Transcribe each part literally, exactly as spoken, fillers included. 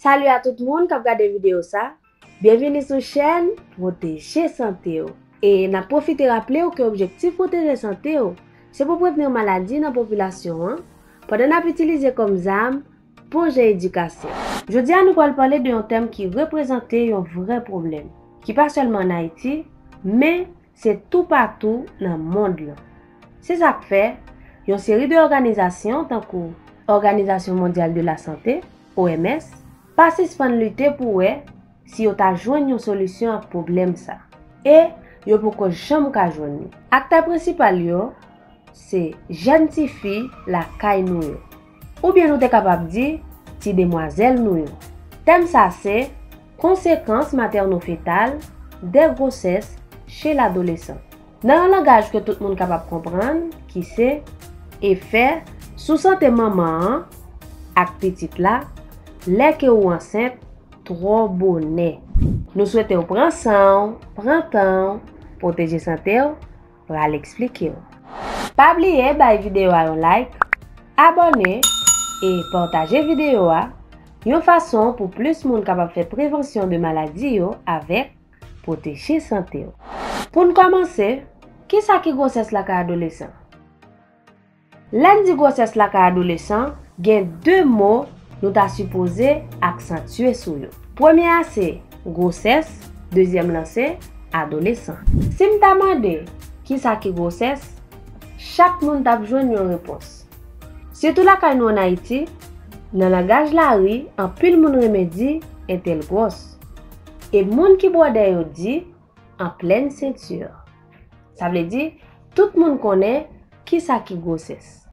Salut a tout moun k ap gade videyo sa. Byenvini sou chèn Pwoteje Sante w. E n ap pwofite raple w ke objektif Pwoteje Sante w se pou prevni maladi nan popilasyon an, pandan n ap itilize kòm zam pwojè edikasyon. Jodi a, nou pral pale de yon tèm ki reprezante yon vrè pwoblèm, ki pa sèlman ann Ayiti, men se toupatou nan mond lan. Se sa k fè, yon seri de òganizasyon, tankou Òganizasyon Mondyal de la Sante, O M S, pa sispann lite pou wè si yo ta jwenn yon solisyon ak pwoblèm sa. E yo poko janm ka jwenn li. Aktè prensipal yo se jèn tifi lakay nou yo. Oubyen nou te kapab di ti demwazèl nou yo. Tèm sa se konsekans matènofetal dè gwosès che ladolesan. Nan yon langaj ke tout moun kapab konprann, ki se efè sou sante manman an ak pitit la lè ke ou ansent twò bonè. Nou swete w pran san w, pran tan w, pwoteje sante w, pral eksplike w. Pa bliye bay videyo a yon like, abòne e pataje videyo a, yon fason pou plis moun kapab fè prevansyon de maladi yo avèk Pwoteje Sante w. Pou n kòmanse, kisa ki gwosès lakay adolesan? Lè n di gwosès lakay adolesan, gen de mo nou ta sipoze aksantye sou yo. Premye a se gwosès, dezyèm lan se adolesan. Si m ta mande kisa ki gwosès, chak moun t ap jwenn yon repons. Sitou lakay nou ann Ayiti, nan langaj lari, anpil moun renmen di entèl gwòs. E moun ki bwòdè yo di an plèn senti. Sa vle di, tout moun konnen kisa ki gwosès.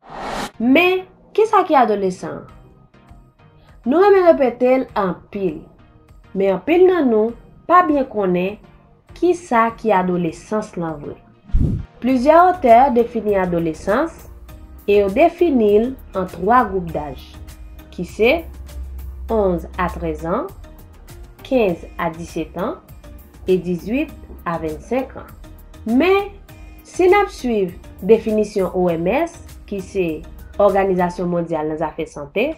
Men, kisa ki adolesan an? Nou renmen repete l anpil, men anpil nan nou pa byen konnen kisa ki adolesans lan vre. Plizyè otè defini adolesans e yo defini l an twa gwoup daj, ki se onz a trèz an, kenz a disèt an e dizuit a vennsenk an. Men, si n ap swiv definisyon O M S, ki se Òganizasyon Mondyal nan Zafè Sante,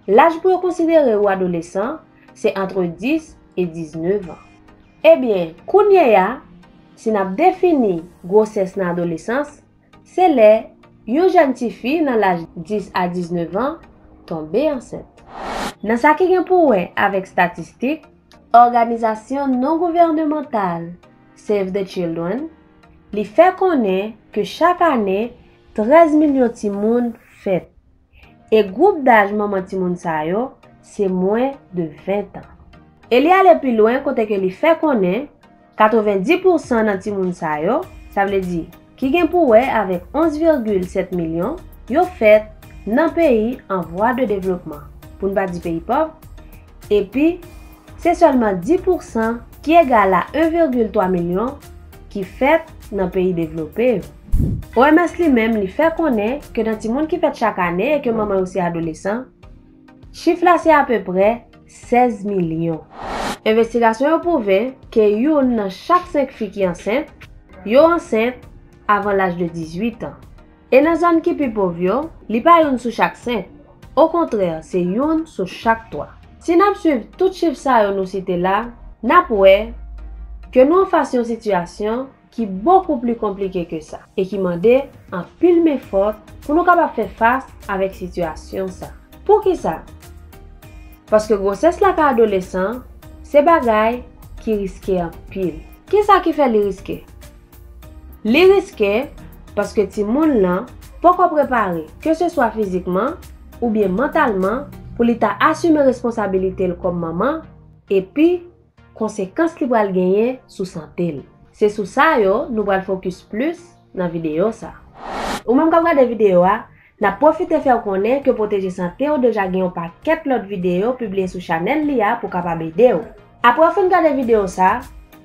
laj pou yo konsidere ou adolesan se antre dis e diznèf an. Ebyen, kounye a, si n ap defini gwosès nan adolesans, se lè yon jèn tifi nan laj dis a diznèf an tonbe ansent. Nan sa ki gen pou wè avèk estatistik, òganizasyon non gouvènemantal Save the Children, li fè konnen ke chak ane, trèz milyon timoun fèt. E gwoup daj manman timoun sa yo, se mwen de ven an. E li ale pi lwen kote ke li fè konnen, katrevenndis pousan nan timoun sa yo, sa vle di, ki gen pou wè avèk onz vigil sèt milyon, yo fèt nan peyi an vwa de devlopman, pou n pa di peyi pòv, epi se sèlman dis pousan, ki egal a en vigil twa milyon, ki fèt nan peyi devlope yo. O M S li menm, li fè konnen ke nan timoun ki fèt chak ane e ke manman yo se adolesan, chif la se apeprè sèz milyon. Envestigasyon yo pwouve ke youn nan chak senk fi ki ansent, yo ansent avan laj de dizuit an. E nan zòn ki pi pòv yo, li pa youn sou chak senk. Okontrè, se youn sou chak twa. Si n ap swiv tout chif sa yo nou site la, n ap wè ke nou anfas yon sitiyasyon ki bokou pli konplike ke sa e ki mande anpil men fòt pou nou kapab fè fas avèk sitiyasyon sa. Poukisa? Paske gwosès lakay adolesan se bagay ki riske anpil. Kisa ki fè li riske? Li riske paske timoun lan poko prepare, keseswa fizikman oubyen mantalman, pou li ta asime responsabilite l kòm manman, epi konsekans li pral genyen sou sante l. Se sou sa yo nou pral fokis plis nan videyo sa. Ou menm k ap gade videyo a, n ap pwofite fè w konnen ke Pwoteje Sante w deja gen yon pakèt lòt videyo pibliye sou chanèl li a pou kapab ede w. Apre w fin gade videyo sa,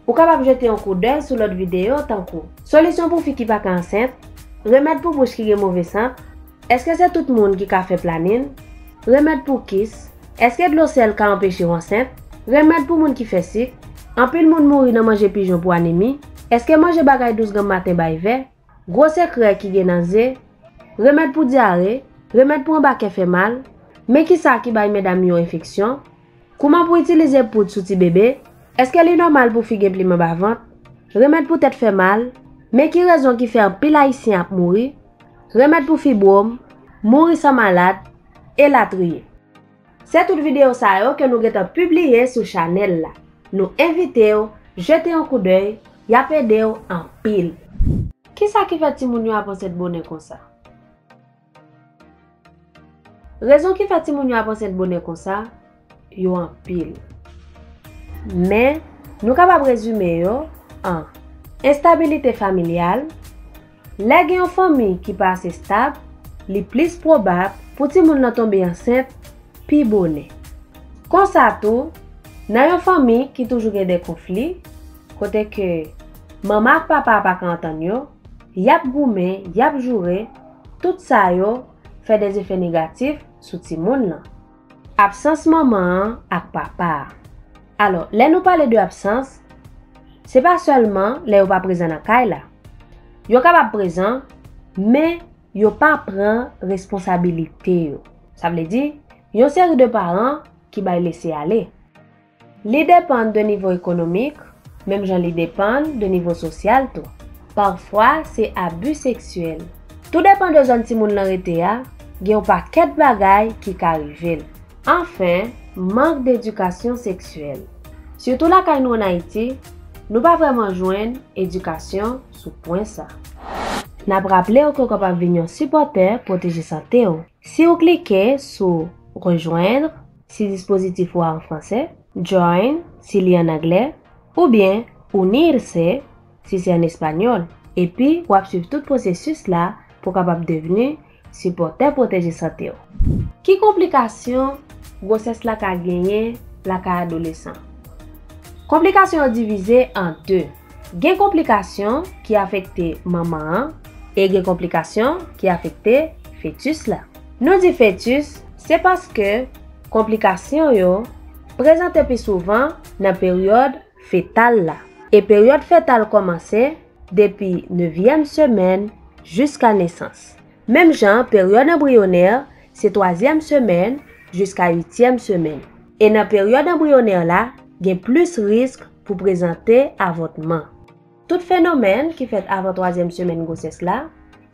ou kapab jete yon koudèy sou lòt videyo tankou solisyon pou fi ki pa ka ansent, remèd pou bouch ki gen move sant, èske se tout moun ki ka fè planin, remèd pou kis, èske dlo sèl ka anpeche w ansent, remèd pou moun ki fè sik, anpil moun mouri nan manje pijon pou anemi, èske manje bagay dous granm maten bay vè, gwo sekrè ki gen nan ze, remèd pou dyare, remèd pou anba kè fè mal, men kisa ki bay medam yo enfeksyon, Kouman pou itilize poud sou ti bebe? Èske li nòmal pou fi gen plim anba vant? Remèd pou tèt fè mal? Men ki rezon ki fè anpil Ayisyen ap mouri? Remèd pou fibwòm, mouri san malad, elatriye. Se tout videyo sa yo ke nou gentan pibliye sou chanèl la. Nou envite w jete yon koudèy, y ap ede w anpil. Kisa ki fè timoun yo ap ansent bonè konsa? Rezon ki fè timoun yo ap ansent bonè konsa, yo anpil. Men, nou kapab rezime yo an enstabilite familyal. Lè gen yon fanmi ki pa ase stab, li plis pwobab pou timoun nan tonbe ansent pi bonè. Konsa tou, nan yon fanmi ki toujou gen de konfli, kote ke manman ak papa a pa ka antann yo, y ap goumen, y ap joure, tout sa yo fè de zefè negatif sou timoun nan. Absans manman an ak papa a. Alò, lè nou pale de absans, se pa sèlman lè yo pa prezan nan kay la. Yo kapab prezan, men yo pa pran responsabilite yo. Sa vle di, yon seri de paran ki bay lese ale. Li depann de nivo ekonomik, menm jan li depann de nivo sosyal tou. Pafwa, se abi seksyèl. Tou depann de zòn timoun lan rete a, gen yon pakèt bagay ki ka rive l. Anfen, mank de edikasyon seksyèl. Sitou lakay nou ann Ayiti, nou pa vrèman jwenn edikasyon sou pwen sa. N ap raple w ke w kapab vin yon sipòtè Pwoteje Sante w si w klike sou Rejoindre, si dispozitif ou a an franse, Join, si li an anglè, oubyen Unirse, si se an espanyòl. Epi, w ap swiv tout pwosesis la pou w kapab devni sipòtè Pwoteje Sante w. Ki konplikasyon gwosès la ka genyen lakay adolesan? Konplikasyon yo divize an de. Gen konplikasyon ki afekte manman an e gen konplikasyon ki afekte fetis la. Nou di fetis, se paske konplikasyon yo prezante pi souvan nan peryòd fetal la. E peryòd fetal kòmanse depi nevyèm semèn jiska nesans. Menm jan, peryòd anbriyonè se twazyèm semèn jiska uityèm semèn. E nan peryòd anbriyonè la, gen plis risk pou prezante avòtman. Tout fenomèn ki fèt avan twazyèm semèn gwosès la,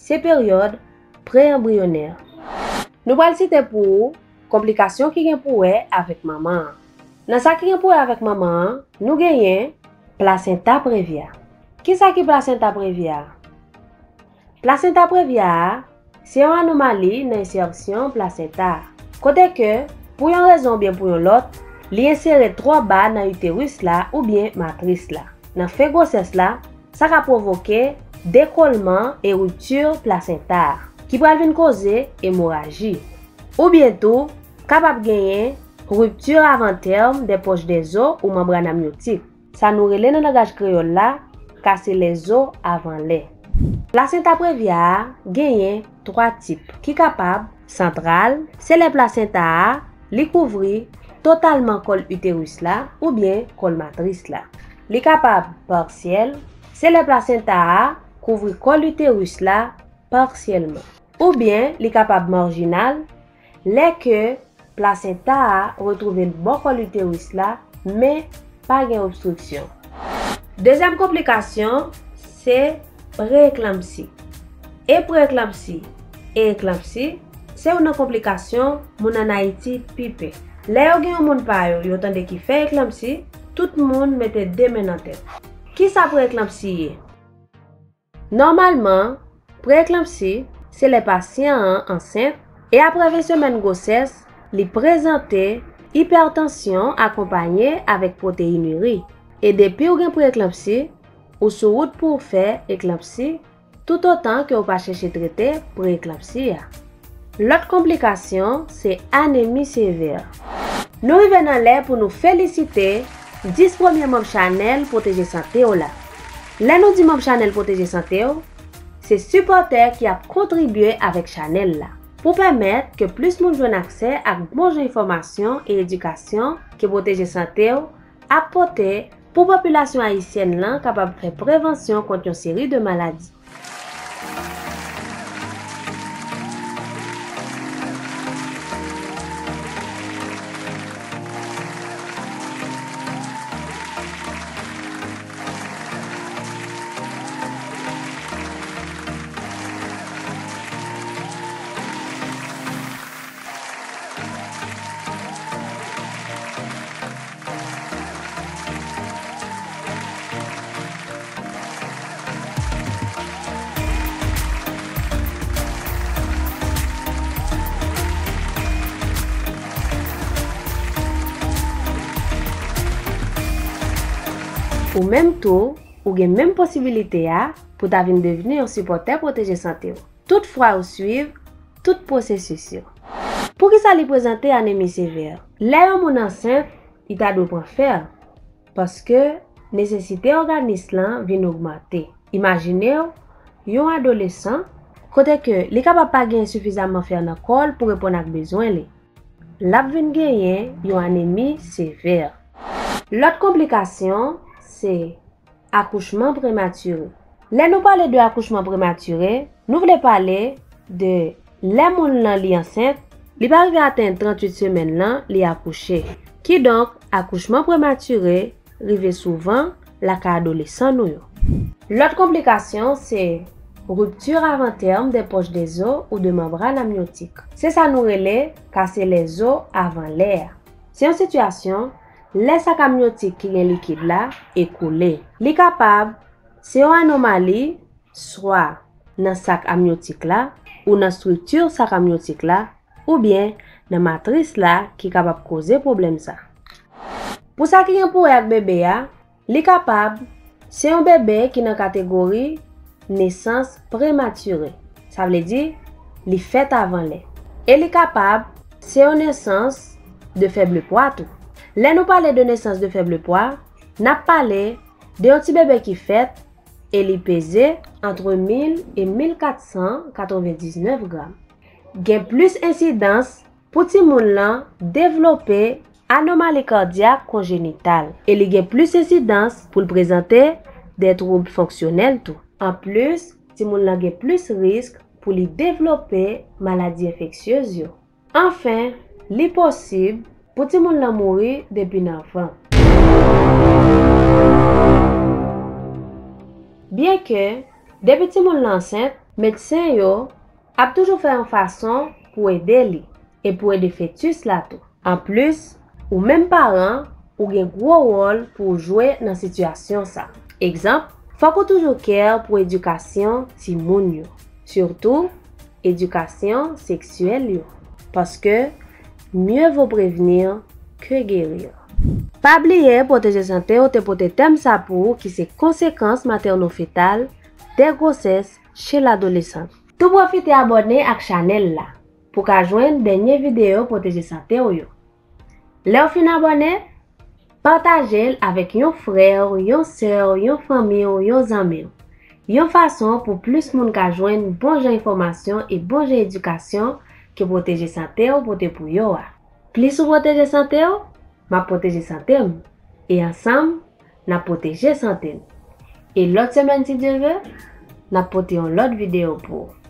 se peryòd preanbriyonè. Nou pral site pou ou konplikasyon ki gen pou wè avèk manman an. Nan sa ki gen pou wè avèk manman an, nou genyen plasenta previa. Kisa ki plasenta previa a? Plasenta previa a se yon anomali nan ensèsyon plasenta a, kote ke, pou yon rezon oubyen pou yon lòt, li ensere twò ba nan iteris la oubyen matris la. Nan fen gwosès la, sa ka pwovoke dekolman e ripti plasenta a, ki pral vin koze emoraji. Oubyen tou, kapab genyen ripti avantèm de pòch de zo ou manbràn amnyotik. Sa nou rele nan langaj kreyòl la, kase lèzo avan lè. Plasenta previa a genyen twa tip ki kapab: santral, se lè plasenta a li kouvri totalman kòl iteris la oubyen kòl matris la. Li kapab pasyèl, se lè plasenta a kouvri kòl iteris la pasyèlman. Oubyen li kapab majinal, lè ke plasenta a retwouve l bò kòl iteris la, men pa gen obstriksyon. Dezyèm konplikasyon, se preeklanpsi. E preeklanpsi e eklanpsi se youn nan konplikasyon moun ann Ayiti pi pè. Lè yo gen yon moun pa yo, yo tande ki fè eklanpsi, tout moun mete de men nan tèt. Kisa preeklanpsi ye? Nòmalman, preeklanpsi se lè pasyan an ansent e apre ven semèn gwosès, li prezante ipètansyon akonpaye avèk pwoteyin iri. E depi w gen preeklanpsi, ou sou wout pou w fè eklanpsi, toutotan ke w pa chèche trete preeklanpsi a. Lòt konplikasyon se anemi sevè. Nou rive nan lè pou nou felisite dis premye manm chanèl Pwoteje Sante w la. Lè nou di manm chanèl Pwoteje Sante w, se sipòtè ki ap kontribye avèk chanèl la, pou pèmèt ke plis moun jwenn aksè ak bon jan enfòmasyon e edikasyon ke Pwoteje Sante w ap pote pou popilasyon ayisyèn lan kapab fè prevansyon kont yon seri de maladi. Ou menm tou, ou gen menm posibilite a pou ta vin devni yon sipòtè Pwoteje Sante w, toutfwa ou swiv tout pwosesis yo. Poukisa li prezante anemi sevè? Lè yon moun ansent, li ta dwe pran fè, paske nesesite òganis lan vin ogmante. Imajine w yon adolesan, kote ke li kapab pa gen sifizaman fè nan kò l pou reponn ak bezwen li. L ap vin genyen yon anemi sevè. Lòt konplikasyon se akouchman prematire. Lè nou pale de akouchman prematire, nou vle pale de lè moun lan li ansent, li pa rive atenn tranntuit semèn lan, li akouche. Kidonk, akouchman prematire rive souvan lakay adolesan nou yo. Lòt konplikasyon se ripti avantèm de pòch de zo ou de manbràn amnyotik. Se sa nou rele kase lèzo avan lè a. Se yon sitiyasyon lè sak amnyotik ki gen likid la ekoule. Li kapab se yon anomali swa nan sak amnyotik la ou nan estrikti sak amnyotik la oubyen nan matris la ki kapab koze pwoblèm sa. Pou sa ki gen pou wè ak bebe a, li kapab se yon bebe ki nan kategori nesans prematire, sa vle di li fèt avan lè. E li kapab se yon nesans de fèb pwa tou. Lè nou pale de nesans de fèb pwa, n ap pale de yon ti bebe ki fèt e li peze antre mil e mil kat san katrevendiznèf gram. Gen plis ensidans pou timoun lan devlope anomali kadyak konjenital e li gen plis ensidans pou l prezante de twoub fonksyonèl tou. Anplis, timoun lan gen plis risk pou li devlope maladi enfeksyez yo. Anfen, li posib pou timoun lan mouri depi nan vant. Byenke depi timoun lan ansent, medsen yo ap toujou fè yon fason pou ede li e pou ede fetis la tou. Anplis, ou menm paran, ou gen gwo wòl pou w jwe nan sitiyasyon sa. Egzanp, fòk ou toujou care pou edikasyon timoun yo, sitou edikasyon seksyèl yo, paske mieux vaut prévenir que guérir. Pa bliye Pwoteje Sante w te pote tèm sa pou ou ki se konsekans matèno-fetal de gwosès chez l'adolescent. Tou pwofite abòne ak chanèl la pou ka jwenn dènye videyo Pwoteje Sante w yo. Lè w fin abòne, pataje l avèk yon frè w, yon sè w, yon fanmi w, yon zanmi w. Yon fason pou plis moun ka jwenn bon jan enfòmasyon e bon jan edikasyon ke Pwoteje Sante w pote pou yo a. Plis ou pwoteje sante w, m ap pwoteje sante m. E ansanm, n ap pwoteje sante n. E lòt semèn, si Dye ve, n ap pote yon lòt videyo pou ou.